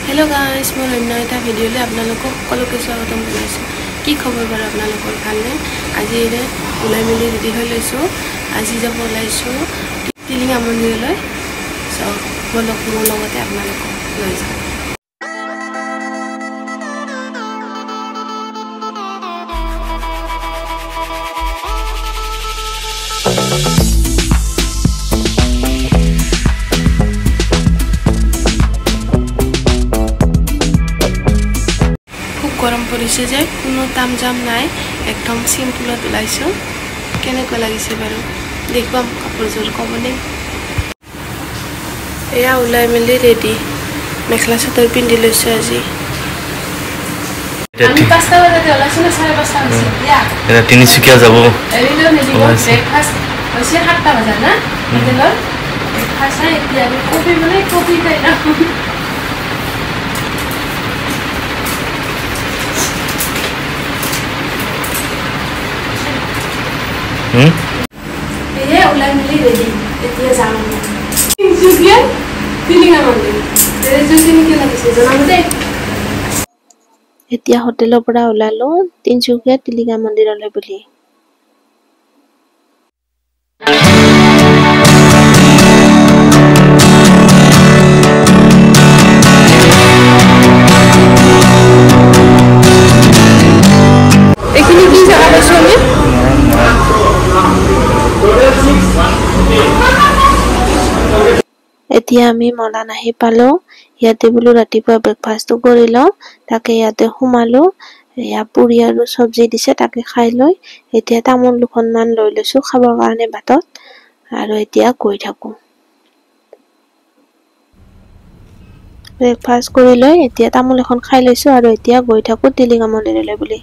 Hello' guys, মোৰ অন্য এটা ভিডিঅ'লৈ আপোনালোকক সকলোকে স্বাগতম জনাইছোঁ। কি খবৰ বাৰু আপোনালোকৰ, ভালনে? আজি ওলাই মেলি ৰেডি হৈ লৈছোঁ। আজি যাব ওলাইছোঁ টিলিঙা মন্দিৰলৈ। চ' ব'লক, মোৰ লগতে আপোনালোকক লৈ যাওঁ। গৰম পৰিছে যে কোনো তাম জাম নাই, একদম চিম্পুলত ওলাইছোঁ। কেনেকুৱা লাগিছে বাৰু দেখুৱাম কাপোৰযোৰ, ক'বনে? এয়া ওলাই মেলি ৰেডি, মেখেলা চাদৰ পিন্ধি লৈছোঁ আজি। আমি 5টা বজাতে ওলাইছোঁ ন, 5:30 হৈছে এতিয়া। তিনিচুকীয়া যাব ব্ৰেকফাষ্ট হৈছে 7টা বজাত না হোটেলত ব্ৰেকফাষ্ট। এতিয়া আমি কফি বনাই কফি খাই যাম। ওলাই মেলি ৰেডি, এতিয়া যাম আমি তিনিচুকীয়া টিলিঙা মন্দিৰ। কেনেকৈ লাগিছে জনাব দেই। এতিয়া হোটেলৰ পৰা ওলালো তিনিচুকীয়া টিলিঙা মন্দিৰলৈ বুলি। এইখিনি কি জেগা পাইছোঁ আমি? এতিয়া আমি মলান আহি পালো। ইয়াতে বোলো ৰাতিপুৱা ব্ৰেকফাষ্টটো কৰি লওঁ, তাকে ইয়াতে সোমালো। এয়া পুৰি আৰু চব্জি দিছে, তাকে খাই লৈ এতিয়া তামোল দুখনমান লৈ লৈছো খাবৰ কাৰণে বাটত। আৰু এতিয়া গৈ থাকো। ব্ৰেকফাষ্ট কৰি লৈ এতিয়া তামোল এখন খাই লৈছো আৰু এতিয়া গৈ থাকো টিলিঙা মন্দিৰলৈ বুলি।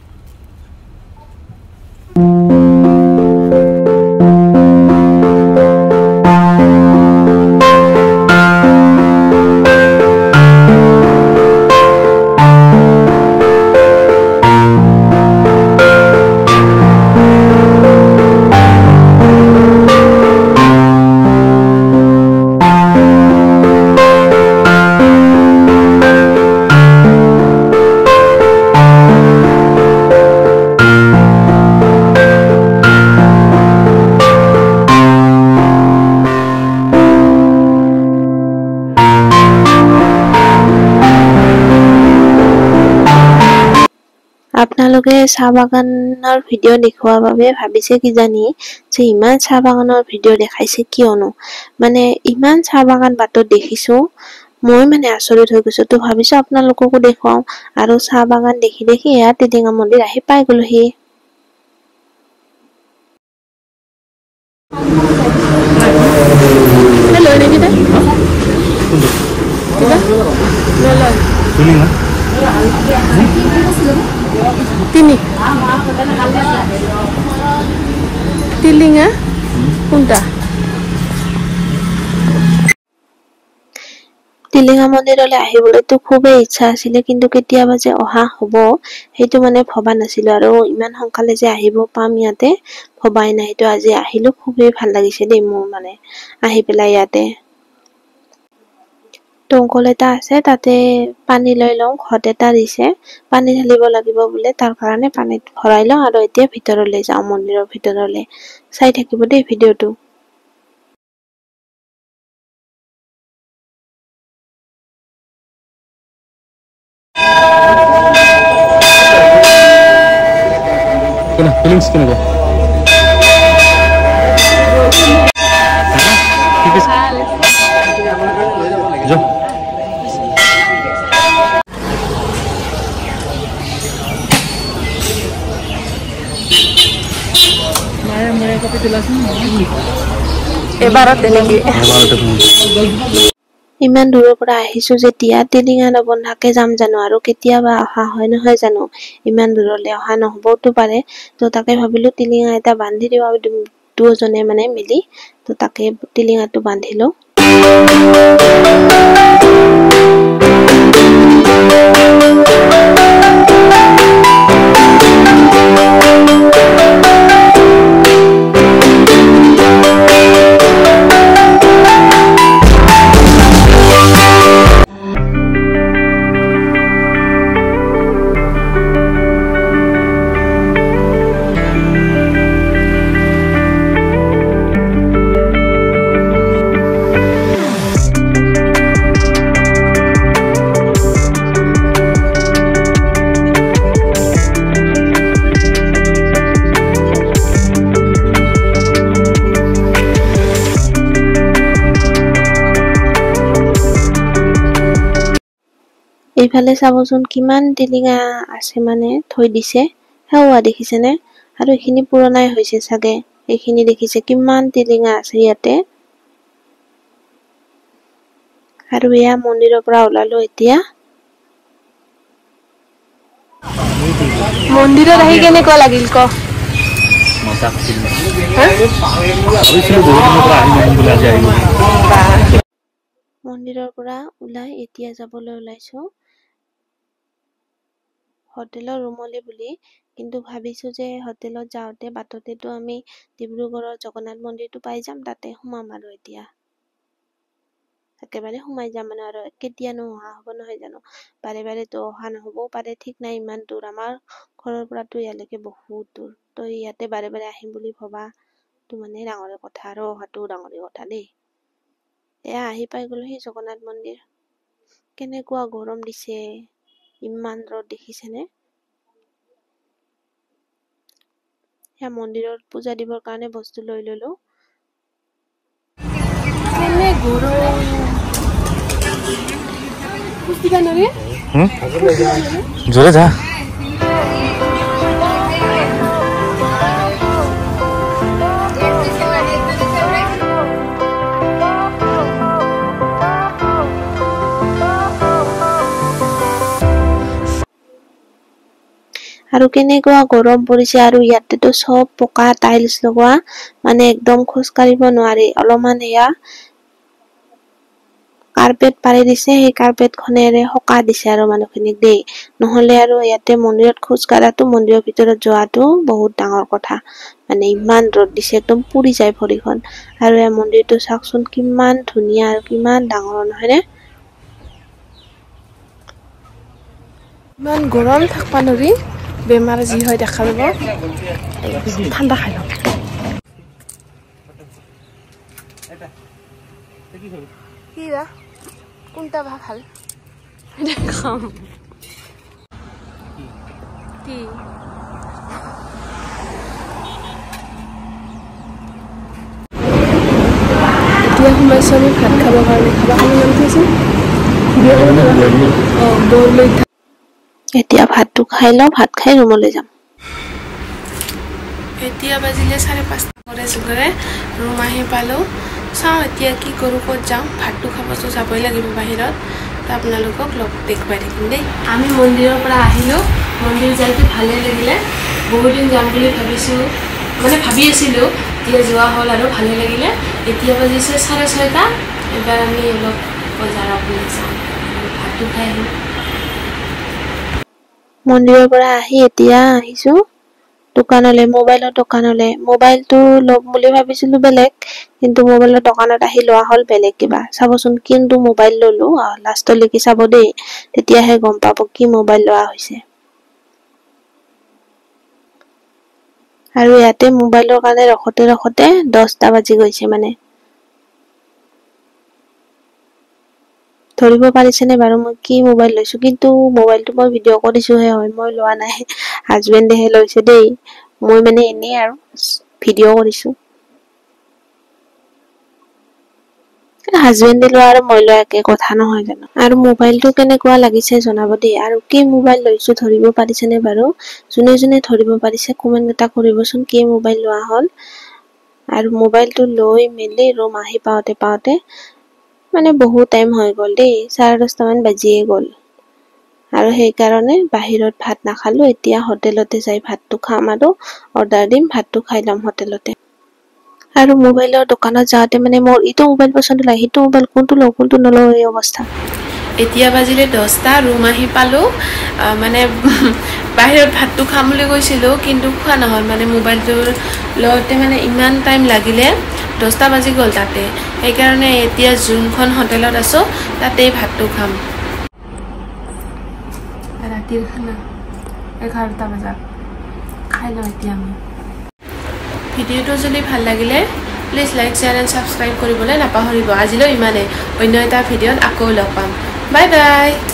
আপোনালোকে চাহ বাগানৰ ভিডিঅ' দেখুওৱাৰ বাবে ভাবিছে কিজানি যে ইমান চাহ বাগানৰ ভিডিঅ' দেখাইছে কিয়নো, মানে ইমান চাহ বাগান বাটত দেখিছোঁ, মই মানে আচৰিত হৈ গৈছোঁ। তো ভাবিছোঁ আপোনালোককো দেখুৱাওঁ। আৰু চাহ বাগান দেখি দেখি এয়া টিলিঙা মন্দিৰ আহি পাই গ'লোহি। টিলিঙা কোনটা? টিলিঙা মন্দিৰলৈ আহিবলৈতো খুবেই ইচ্ছা আছিলে, কিন্তু কেতিয়াবা যে অহা হ'ব সেইটো মানে ভবা নাছিলো। আৰু ইমান সোনকালে যে আহিব পাম ইয়াতে ভবাই নাই। সেইটো আজি আহিলো, খুবেই ভাল লাগিছে দেই মোৰ মানে আহি পেলাই ইয়াতে। টংকল এটা আছে, তাতে পানী লৈ লওঁ। ঘট এটা দিছে, পানী ঢালিব লাগিব বোলে, তাৰ কাৰণে পানীত ভৰাই লওঁ। আৰু এতিয়া ভিতৰলৈ যাওঁ, মন্দিৰৰ ভিতৰলৈ। চাই থাকিব দেই ভিডিঅ'টো। কেনেকুৱা? ইমান দূৰৰ পৰা আহিছো যেতিয়া টিলিঙা নবন্ধাকে যাম জানো? আৰু কেতিয়াবা অহা হয় নহয় জানো? ইমান দূৰলৈ অহা নহ'বওতো পাৰে। তো তাকে ভাবিলো টিলিঙা এটা বান্ধি দিওঁ আৰু দুজনে মানে মিলি। তো তাকে টিলিঙাটো বান্ধিলো। এইফালে চাবচোন কিমান টিলিঙা আছে মানে থৈ দিছে, সেৱা দেখিছেনে? আৰু এইখিনি পুৰণাই হৈছে চাগে। এইখিনি দেখিছে কিমান টিলিঙা আছে ইয়াতে। আৰু এয়া মন্দিৰৰ পৰা ওলালো এতিয়া। মন্দিৰত আহি কেনেকুৱা লাগিল ক? মন্দিৰৰ পৰা ওলাই এতিয়া যাবলৈ ওলাইছো হোটেলৰ ৰুমলৈ বুলি। কিন্তু ভাবিছো যে হোটেলত যাওঁতে বাটতেতো আমি ডিব্ৰুগড়ৰ জগন্নাথ মন্দিৰটো পাই যাম, তাতে সোমাম আৰু এতিয়া একেবাৰে সোমাই যাম মানে। আৰু কেতিয়ানো অহা হ'ব নহয় জানো, বাৰে বাৰেতো অহা নহ'বও পাৰে, ঠিক নাই। ইমান দূৰ আমাৰ ঘৰৰ পৰাতো ইয়ালৈকে বহুত দূৰ, তো ইয়াতে বাৰে বাৰে আহিম বুলি ভবাটো মানে ডাঙৰে কথা, আৰু অহাটোও ডাঙৰে কথা দেই। এয়া আহি পাই গ'লো সেই জগন্নাথ মন্দিৰ। কেনেকুৱা গৰম দিছে, ইমান ৰ'দ দেখিছেনে? সেয়া মন্দিৰত পূজা দিবৰ কাৰণে বস্তু লৈ ললো। কেনে গৰম, জোৰে যা। আৰু কেনেকুৱা গৰম পৰিছে। আৰু ইয়াতেতো চব পকা টাইলছ লগোৱা, মানে একদম খোজ কাঢ়িব নোৱাৰি। অলপমান এয়া কাৰ্পেট পাৰি দিছে, সেই কাৰ্পেটখনেৰে সকাহ দিছে আৰু মানুহখিনিক দেই। নহ'লে আৰু ইয়াতে মন্দিৰত খোজ কঢ়াটো, মন্দিৰৰ ভিতৰত যোৱাটো বহুত ডাঙৰ কথা। মানে ইমান ৰ'দ দিছে, একদম পুৰি যায় ভৰিখন। আৰু এই মন্দিৰটো চাওকচোন কিমান ধুনীয়া আৰু কিমান ডাঙৰ নহয়নে? ইমান গৰম, থাকবা নোৱাৰি, বেমাৰ যি হয় দেখা যাব। ঠাণ্ডা খাই লওঁ। কি বা কোনটা বা ভাল খাম কি? এতিয়া সোমাইছো আমি ভাত খাবৰ কাৰণে। খাবৰ কাৰণে নাম কি আছিল? অঁ, বৰলৈ। এতিয়া ভাতটো খাই লওঁ, ভাত খাই ৰুমলৈ যাম। এতিয়া বাজিলে 5:30 কৰে যুগৰে ৰুম আহি পালোঁ। চাওঁ এতিয়া কি কৰোঁ, ক'ত যাওঁ। ভাতটো খাবতো যাবই লাগিব বাহিৰত, তো আপোনালোকক লগ দেখুৱাই থাকিম দেই। আমি মন্দিৰৰ পৰা আহিলোঁ। মন্দিৰ যাইতো ভালেই লাগিলে। বহুদিন যাম বুলি ভাবিছোঁ, মানে ভাবি আছিলোঁ, এতিয়া যোৱা হ'ল আৰু ভালেই লাগিলে। এতিয়া বাজিছে 6:30। এবাৰ আমি অলপ বজাৰৰ পিনে যাম, ভাতটো খাই আহিম। মন্দিৰৰ পৰা আহি এতিয়া আহিছোঁ দোকানলৈ, মোবাইলৰ দোকানলৈ। মোবাইলটো ল'ম বুলি ভাবিছিলোঁ বেলেগ, কিন্তু মোবাইলৰ দোকানত আহি লোৱা হ'ল বেলেগ কিবা। চাবচোন কিন্তু মোবাইল ল'লো, লাষ্টলৈকে চাব দেই, তেতিয়াহে গম পাব কি মোবাইল লোৱা হৈছে। আৰু ইয়াতে মোবাইলৰ কাৰণে ৰখোতে ৰখোতে 10টা বাজি গৈছে মানে। ধৰিব পাৰিছেনে বাৰু মই কি মোবাইল লৈছোঁ? কিন্তু মোবাইলটো মই ভিডিঅ' কৰিছোঁহে হয়, মই লোৱা নাই, হাজবেণ্ডেহে লৈছে দেই। মই মানে এনেই আৰু ভিডিঅ' কৰিছোঁ। হাজবেণ্ডে লোৱা আৰু মই লোৱা একে কথা নহয় জানো? আৰু মোবাইলটো কেনেকুৱা লাগিছে জনাব দেই। আৰু কি মোবাইল লৈছোঁ ধৰিব পাৰিছেনে বাৰু? যোনে যোনে ধৰিব পাৰিছে কমেণ্ট এটা কৰিবচোন, কি মোবাইল লোৱা হ'ল। আৰু মোবাইলটো লৈ মেলি ৰুম আহি পাওঁতে পাওঁতে মানে বহুত টাইম হৈ গ'ল দেই, 10:30মান বাজিয়ে গ'ল। আৰু সেইকাৰণে বাহিৰত ভাত নাখালোঁ, এতিয়া হোটেলতে যাই ভাতটো খাম আৰু অৰ্ডাৰ দিম, ভাতটো খাই ল'ম হোটেলতে। আৰু মোবাইলৰ দোকানত যাওঁতে মানে মোৰ ইটো মোবাইল পচন্দ লাগে, সিটো মোবাইল, কোনটো লওঁ কোনটো নলওঁ এই অৱস্থা। এতিয়া বাজিলে 10টা, ৰুম আহি পালোঁ। মানে বাহিৰত ভাতটো খাম বুলি কৈছিলোঁ, কিন্তু খোৱা নহ'ল। মানে মোবাইলটোৰ লওঁতে মানে ইমান টাইম লাগিলে, 10টা বাজি গ'ল তাতে। সেইকাৰণে এতিয়া যোনখন হোটেলত আছোঁ তাতেই ভাতটো খাম। ৰাতিৰ খানা 11টা বজাত খাই লওঁ এতিয়া আমি। ভিডিঅ'টো যদি ভাল লাগিলে please like, share and subscribe কৰিবলৈ নাপাহৰিব। আজিলৈ ইমানেই, অন্য এটা ভিডিঅ'ত আকৌ লগ পাম। Bye bye.